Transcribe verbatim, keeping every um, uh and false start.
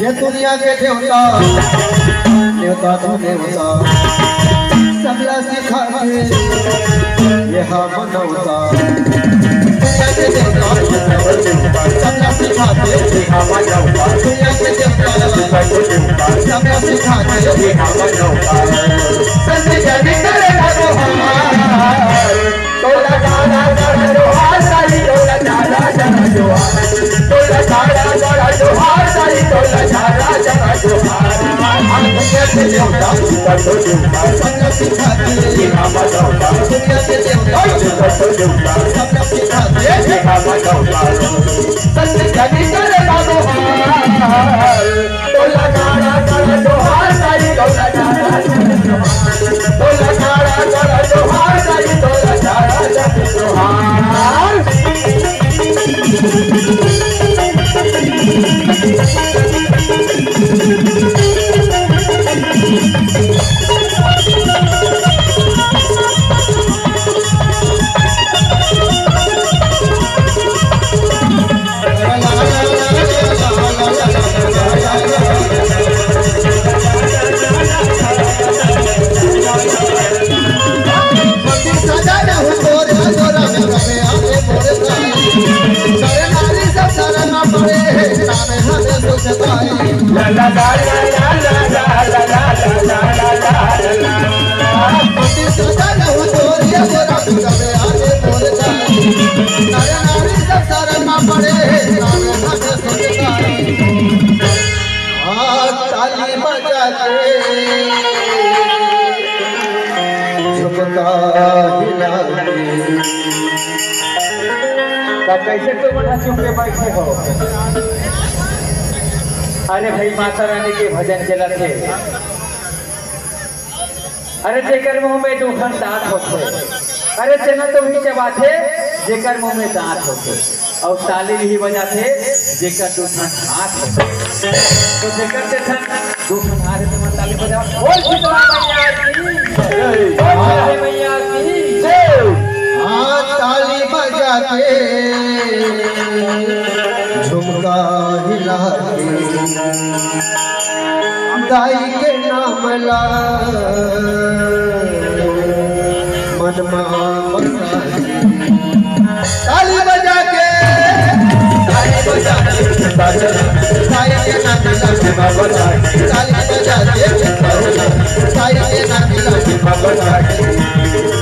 ये दुनिया के देवता, देवता तो देवता, सबला सिखा के ये हा मनौता। दुनिया के देवता, सबला सिखा के ये हा मनौता। दुनिया के देवता, सबला सिखा के ये हा मनौता। संत जन करे ना गुहार। तोला सारा सारा जोहार साईं, तोला सारा सारा जोहार। तोला सारा सारा जोहार साईं, तोला सारा सारा जोहार। हम दुनिया के देवता, ऊपर तो देवता, सबला सिखा के ये हा मनौता। दुनिया के देवता, ऊपर तो देवता, सबला सिखा के ये हा मनौता। संत जन करे ना गुहार। तोला सारा सारा जोहार साईं, तोला सारा सारा जोहार। तोला सारा सारा जोहार साईं, तोला सारा सारा जोहार। हाँ, ताली बजा के झुमका हिला के। त कइसे तुमन ह चुप के बइठे हो? अरे भई, माता रानी के भजन चलत हे। अरे जेकर मुंह में दू ठन दांत होथे, अरे तेला तो उही चबाथे जेकर मुंह में दांत होथे, अउ ताली उही बजाथे जेकर दू ठन हाथ होथे। तो जेकर दू ठन, दू ठन हाथ हे, तेमन ताली बजाओ। बोल शीतला मैया की जय। बोल काली मैया की जय। हाँ, ताली बजा के, झुमका हिला के, दाई के नाम ला मन मा बसा के। ताली बजा के, ताली बजा के, ताली के नाम ला मन मा बसा के। ताली बजा के, ताली के नाम ला मन मा बसा के।